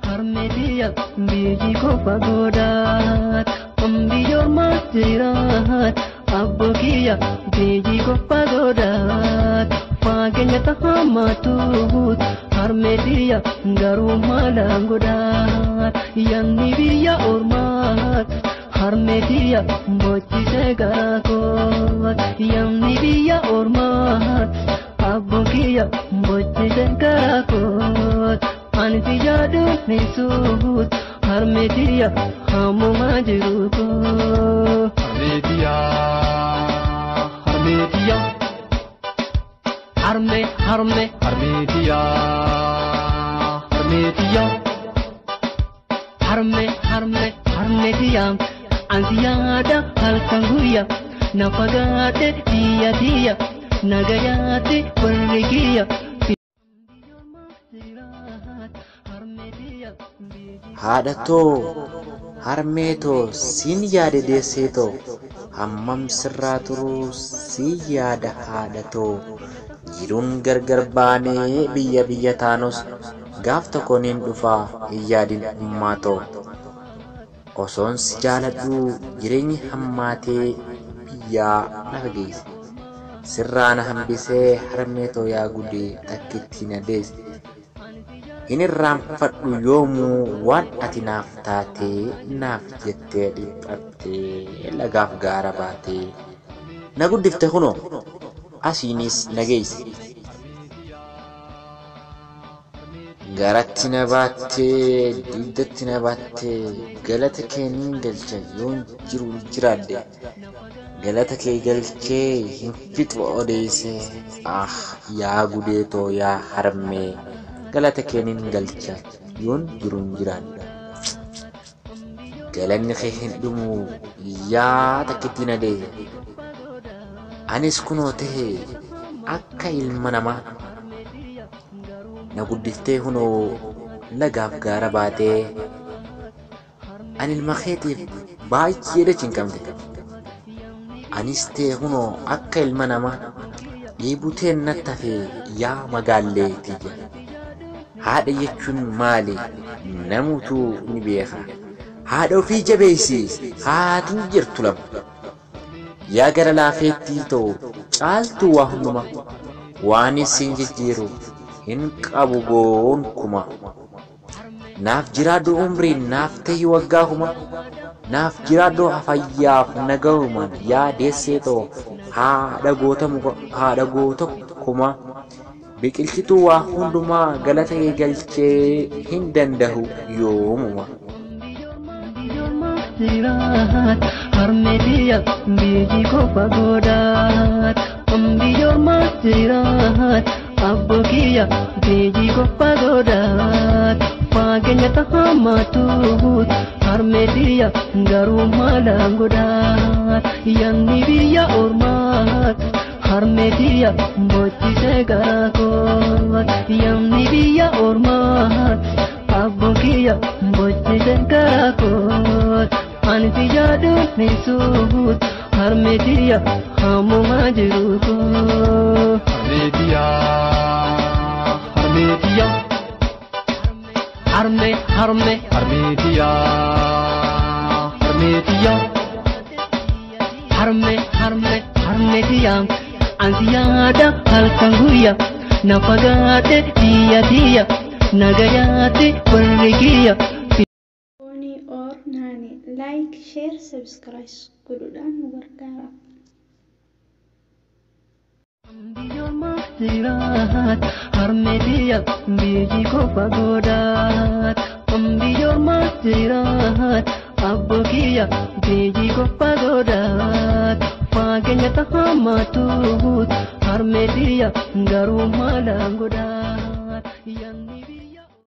Harmeetiya biyyi kofa godhaat biyyoormaa jiraat abbookiya biyyi kofa godhaat fageenya tahaamaatuut harmeetiya garuu maalaan godhaat yanni biyya ormaat harmeetiya bochisee garaa koot yanni biyya ormaat abbookiya bochisee garaa koot. Anti yaadu meessuut harmeetiya hamumaa jiruutu. Harmeetiya harmeetiya harme harme harmeetiya harmeetiya harme harme harmeetiya anti yaada halkan guyya na fagaate biyya tiyya nagayaate warri kiyya. Haadha too, harmee too, siin yaade deessee too, hammam sirraa turuu siin yaada haadha too. Jiruun gargar baanee biyya biyya taanus gaaf tokko niin dhufaa hin yaadin ummaa too. Osoon si jaaladhuu jireenyi hammaatee biyyaa na fageesse. Sirraa na hambisee harmee too yaa gudee takkitti na deesse. Hin irraanfadhu yoomuu waan ati naaf taatee naaf jettee dhiphattee lagaaf gaara baatee na guddifte kunoo asiinis na geesse. Garatti na baattee dugdatti na baattee galata kee niin galcha yoon jiru jiraadhe galata kee galchee hin fixu odeesse ah yaa gudeetoo yaa harmee. Galata kee niin galcha yoon jiruun jiraadha. Galanni kee hin dhumu yaa takkitti na deesse. Anis kunoo tahe akka ilma namaa na guddiftee kunoo lagaaf gaara baatee ani ilma keetiif baay'ee cinqamte. Anis ta'e kunoo akka ilma namaa dhiibuteen natti hafe yaa magaallee tiyya. Haadha jechuun maali? Namutu ni beeka. Haadha ofii jabeessi haatiin jirtu lama. Yaa gara laafeettii ta'u caaltuu waa hunduma. Waan isin jijjiiru hin qabu gonkumaa. Naaf jiraadhu umriin naaf tahi waggaa kuma. Naaf jiraadhu fayyaaf nagahuman yaa deessee ta'u haadha goota kuma. Biqilchituu waa hundumaa galata kee galchee hin danda'u yoomuma. Harmeetiya biyyi kofa godhaat biyyoormaa jiraat abbookiya biyyi kofa godhaat fageenya tahaamaatuut harmeetiya garuu maalaan godhaat yanni biyya ormaat. Harmeetiya bochisee garaa koot yanni biyya ormaat abbookiya bochisee garaa koot anti yaadu meessuut harmeetiya hamumaa jiruutu. Harmeetiya harmeetiya harme harme harmeetiya harmeetiya harme harme harmeetiya. Anti yaada halkan guyya na fagaate biyya tiyya nagayaate warri kiyya. Oni or naani like share subscribe godhuudhaan nu gargaara. Biyyoormaa jiraat harmeetiya biyyi kofa godhaat biyyoormaa jiraat abbookiya biyyi kofa godhaat fageenya tahaamaatuut harmeetiya garuu maalaan godhaat.